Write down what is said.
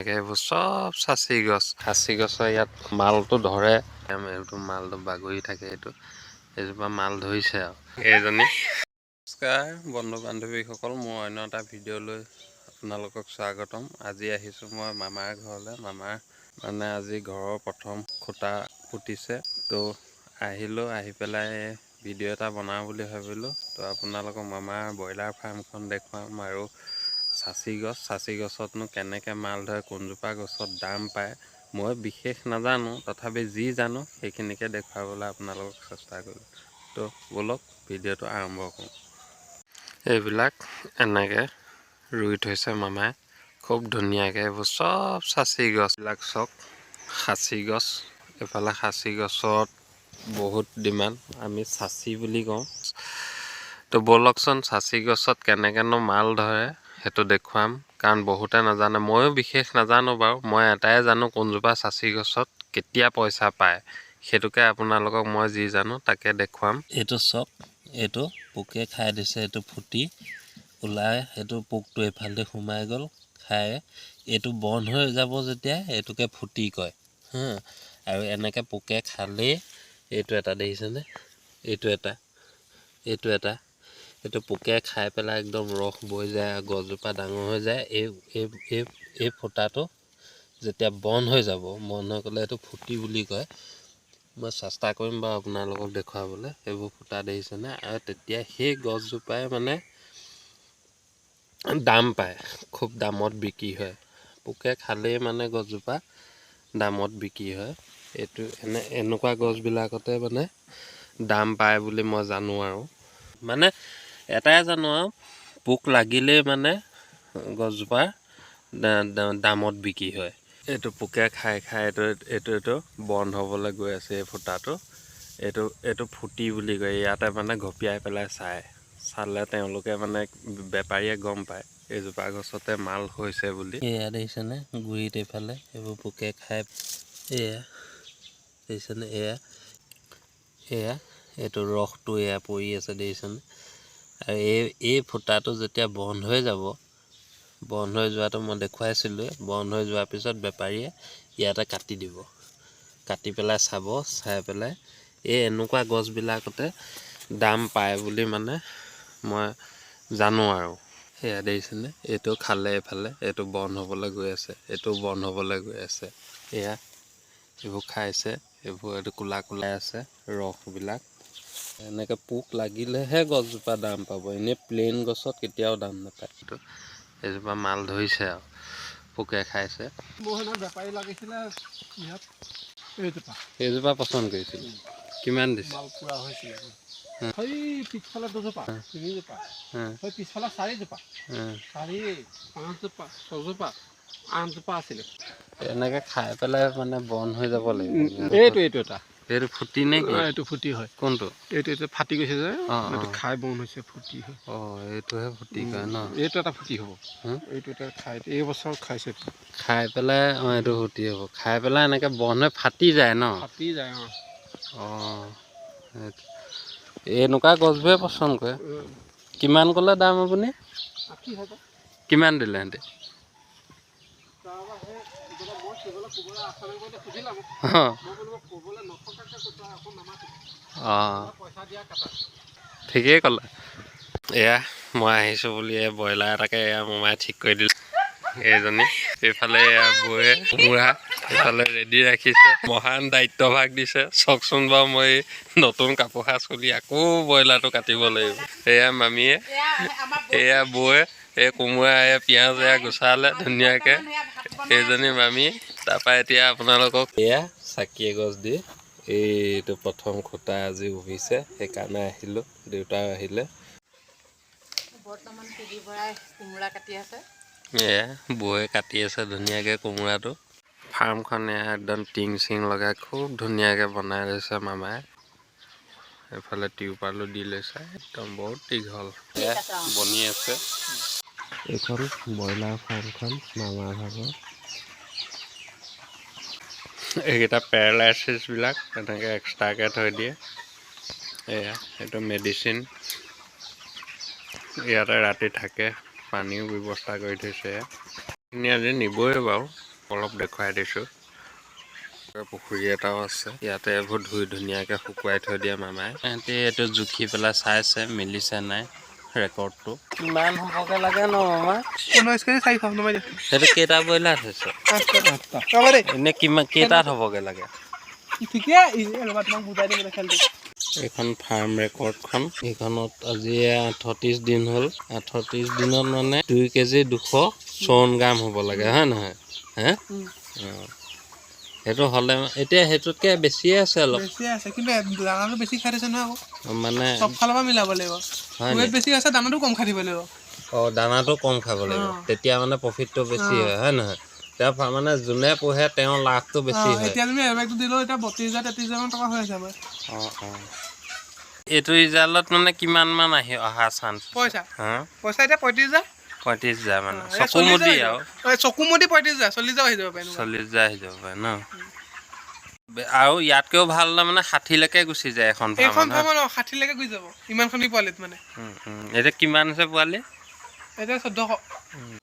এইবোৰ চব সাঁচি গছ। সাঁচি গছৰ ইয়াত মালটো ধৰে, এইটো মালটো বাগৰি থাকে। এইটো এইজোপা মাল ধৰিছে। আৰু এইজনী। নমস্কাৰ বন্ধু বান্ধৱীসকল, মোৰ অন্য এটা ভিডিঅ'লৈ আপোনালোকক স্বাগতম। আজি আহিছোঁ মই মামাৰ ঘৰলৈ। মামাৰ মানে আজি ঘৰৰ প্ৰথম খুঁটা পুতিছে। তো আহিলোঁ, আহি পেলাই ভিডিঅ' এটা বনাওঁ বুলি ভাবিলোঁ। তো আপোনালোকক মামাৰ ব্ৰইলাৰ ফাৰ্মখন দেখুৱাম আৰু সাঁচি গছ, সাঁচি গছতনো কেনেকৈ মাল ধৰে, কোনজোপা গছত দাম পায়, মই বিশেষ নাজানো, তথাপি যি জানো সেইখিনিকে দেখুৱাবলৈ আপোনালোকক চেষ্টা কৰিলোঁ। তো ব'লক, ভিডিঅ'টো আৰম্ভ কৰোঁ। এইবিলাক এনেকৈ ৰুই থৈছে মামাই খুব ধুনীয়াকৈ। এইবোৰ চব সাঁচি গছবিলাক চাওক, সাঁচি গছ। এইফালে সাঁচি গছত বহুত ডিমাণ্ড, আমি চাচি বুলি কওঁ। তো ব'লকচোন, সাঁচি গছত কেনেকৈনো মাল ধৰে সেইটো দেখুৱাম, কাৰণ বহুতে নাজানে। ময়ো বিশেষ নাজানো বাৰু। মই এটাই জানো, কোনজোপা সাঁচি গছত কেতিয়া পইচা পায়, সেইটোকে আপোনালোকক মই যি জানো তাকে দেখুৱাম। এইটো চাওক, এইটো পোকে খাই দিছে। এইটো ফুটি ওলাই, সেইটো পোকটো এইফালেদি সোমাই গ'ল খাই। এইটো বন্ধ হৈ যাব যেতিয়া, এইটোকে ফুটি কয়। হা, আৰু এনেকৈ পোকে খালেই এইটো এটা দেখিছেনে? এইটো এটা, এইটো এটা, এইটো পোকে খাই পেলাই একদম ৰস বৈ যায় আৰু গছজোপা ডাঙৰ হৈ যায়। এই ফুটাটো যেতিয়া বন্ধ হৈ যাব, বন্ধ হৈ গ'লে এইটো ফুটি বুলি কয়। মই চেষ্টা কৰিম বাৰু আপোনালোকক দেখুৱাবলৈ। এইবোৰ ফুটা দেখিছেনে? আৰু তেতিয়া সেই গছজোপাই মানে দাম পায়, খুব দামত বিক্ৰী হয়। পোকে খালেই মানে গছজোপা দামত বিক্ৰী হয়। এইটো এনেকুৱা গছবিলাকতে মানে দাম পায় বুলি মই জানো। আৰু মানে এটাই জানো আৰু, পোক লাগিলেই মানে গছজোপা দামত বিক্ৰী হয়। এইটো পোকে খাই খাই এইটো বন্ধ হ'বলৈ গৈ আছে। এই ফুটাটো, এইটো ফুটি বুলি কয়। ইয়াতে মানে ঘপিয়াই পেলাই চায়, চালে তেওঁলোকে মানে বেপাৰীয়ে গম পায় এইজোপা গছতে মাল হৈছে বুলি। এয়া দেখিছেনে? গুৰিত এইফালে এইবোৰ পোকে খাই। এয়া দেখিছেনে? এয়া এয়া এইটো ৰসটো এয়া পৰি আছে, দেখিছেনে? আৰু এই ফুটাটো যেতিয়া বন্ধ হৈ যাব, বন্ধ হৈ যোৱাটো মই দেখুৱাইছিলোঁৱে। বন্ধ হৈ যোৱাৰ পিছত বেপাৰীয়ে ইয়াতে কাটি দিব। কাটি পেলাই চাব, চাই পেলাই এই এনেকুৱা গছবিলাকতে দাম পায় বুলি মানে মই জানো। আৰু সেয়া দেখিছেনে? এইটো খালে এইফালে, এইটো বন্ধ হ'বলৈ গৈ আছে, এইটো বন্ধ হ'বলৈ গৈ আছে। এয়া এইবোৰ খাইছে, এইবোৰ এইটো ক'লা ক'লাই আছে ৰসবিলাক। এনেকৈ পোক লাগিলেহে গছজোপা দাম পাব, এনেই প্লেইন গছত কেতিয়াও দাম নাপায়। এইটো এইজোপা মাল ধৰিছে আৰু পোকে খাইছে। মোৰ সেইদিনা বেপাৰী লাগিছিলে ইয়াত, এইজোপা। এইজোপা পচন্দ কৰিছিল। কিমান দিছে? মাল পুৰা হৈছিলে। সেই পিছফালে দুজোপা, তিনিজোপা, সেই পিছফালে চাৰিজোপা, চাৰি, পাঁচজোপা, ছজোপা, আঠজোপা আছিলে। এনেকৈ খাই পেলাই মানে বন্ধ হৈ যাব লাগিব। এইটো এটা। এইটো ফুটি নে কি? অ, এইটো ফুটি হয়। কোনটো? এইটো ফাটি গৈছে যে। অ। এইটো খাই বন্ধ হৈছে, ফুটি হয়। অঁ, এইটোহে ফুটি কয় ন? এইটো এটা ফুটি হ'ব। এইটো এটা খাই, এই বছৰ খাইছে। খাই পেলাই, অঁ, এইটো ফুটি হ'ব। খাই পেলাই এনেকৈ বন্ধ হৈ ফাটি যায় ন? ফাটি যায়, অঁ। অঁ, এনেকুৱা গছবোৰে পচন্দ কৰে। কিমান ক'লে দাম আপুনি? 80,000। কিমান দিলে সিহঁতি? তাৰপৰা সেই বোলে মই ক'বলৈ ক'বলৈ আছে নে বুলি সুধিলে মোক। মই বোলো মই ক'বলৈ নথকাকৈ কৈছোঁ, আকৌ নামাতিম। পইচা দিয়া কাটা। ঠিকেই ক'লে। এয়া মই আহিছোঁ বুলি এই ব্ৰইলাৰ এটাকে এয়া মোমাই ঠিক কৰি দিলে। এইজনী এইফালে, এয়া বৌয়ে কোমোৰা এইফালে ৰেডি ৰাখিছে। মহান দায়িত্বভাগ দিছে। চাওকচোন বাৰু, মই নতুন কাপোৰ সাজ খুলি আকৌ ব্ৰইলাৰটো কাটিব লাগিব। এয়া মামীয়ে, এয়া বৌয়ে এই কোমোৰা, এয়া পিঁয়াজ, এয়া গুচালে ধুনীয়াকৈ। এইজনী মামী। তাৰপৰা এতিয়া আপোনালোকক এয়া চাকি এগছ দি, এইটো প্ৰথম খুঁটা আজি উভিছে, সেইকাৰণে আহিলোঁ। দেউতাও আহিলে। বৰ্তমান পেডি ভৰাই কোমোৰা কাটি আছে। এয়া বৌয়ে কাটি আছে ধুনীয়াকৈ কোমোৰাটো। ফাৰ্মখন এয়া একদম টিং চিং লগাই খুব ধুনীয়াকৈ বনাই লৈছে মামাই। এইফালে টিউপালো দি লৈছে, একদম বহুত দীঘল। এয়া বনি আছে এইখন ব্ৰইলাৰ ফাৰ্মখন মামাৰ ভাগৰ। এইকেইটা পেৰালাইচিছবিলাক এনেকৈ এক্সট্ৰাকৈ থৈ দিয়ে। এয়া এইটো মেডিচিন, ইয়াতে ৰাতি থাকে। পানীও ব্যৱস্থা কৰি থৈছে। এইখিনি আজি নিবই বাৰু। অলপ দেখুৱাই দিছোঁ। পুখুৰী এটাও আছে ইয়াতে। এইবোৰ ধুই ধুনীয়াকৈ শুকুৱাই থৈ দিয়ে মামাই। সিহঁতি এইটো জুখি পেলাই চাইছে, মিলিছে নাই ৰেকৰ্ডটো, কিমান হ'বগৈ লাগে ন মামা? 19 কেজি 400, নমাই দিয়া। সেইটো কেইটা ব্ৰইলাৰ থৈছে? ৰ'বা দেই। এনে কিমান কেইটাত হ'বগৈ লাগে? ঠিকে, ৰ'বা, তোমাক বুজাই দিম খেলটো। এইখন ফাৰ্ম ৰেকৰ্ডখন। এইখনত আজি 38 দিন হ'ল। 38 দিনত মানে 2 কেজি 254 গ্ৰাম হ'ব লাগে, হয় নহয় হে? অঁ, সেইটো হ'লে এতিয়া সেইটোতকৈ বেছিয়ে আছে অলপ। বেছি আছে, কিন্তু দানাটো বেছি খাই দিছে নহয় আকৌ। মানে চব ফালৰ পৰা মিলাব লাগিব। হয় ৱেট নি? বেছি আছে, দানাটো কম খাই দিব লাগিব। অঁ, দানাটো কম খাব লাগিব। তেতিয়া মানে প্ৰফিটটো বেছি হয়, হয় নহয়? তেওঁ মানে যোনে পোহে তেওঁৰ লাভটো বেছি হয়। এতিয়া তুমি এবেগটো দিলেও এতিয়া 32 হাজাৰ 33 হাজাৰ মান টকা হৈ আছে আমাৰ। অঁ, এইটো ৰিজাল্টত মানে কিমান মান আহি অহা চান্স? পইচা? হা। পইচা এতিয়া 35 হাজাৰ। 35 হাজাৰ মানে এতিয়া চকু 40 মুদি হাজাৰ আৰু হৈ যাব। চকু মুদি 35 হাজাৰ, 40 হাজাৰ আহি যাব পাৰে এনেকুৱা। 40 হাজাৰ আহি যাব পাৰে ন? আৰু ইয়াতকৈও ভাল মানে 60লৈকে গুচি যায় এখন এইখন ফাৰ্মত। ফাৰ্মত 60লৈকে গুচি যাব ইমানখিনি পোৱালিত মানে। এতিয়া কিমান আছে পোৱালি? এতিয়া 1400।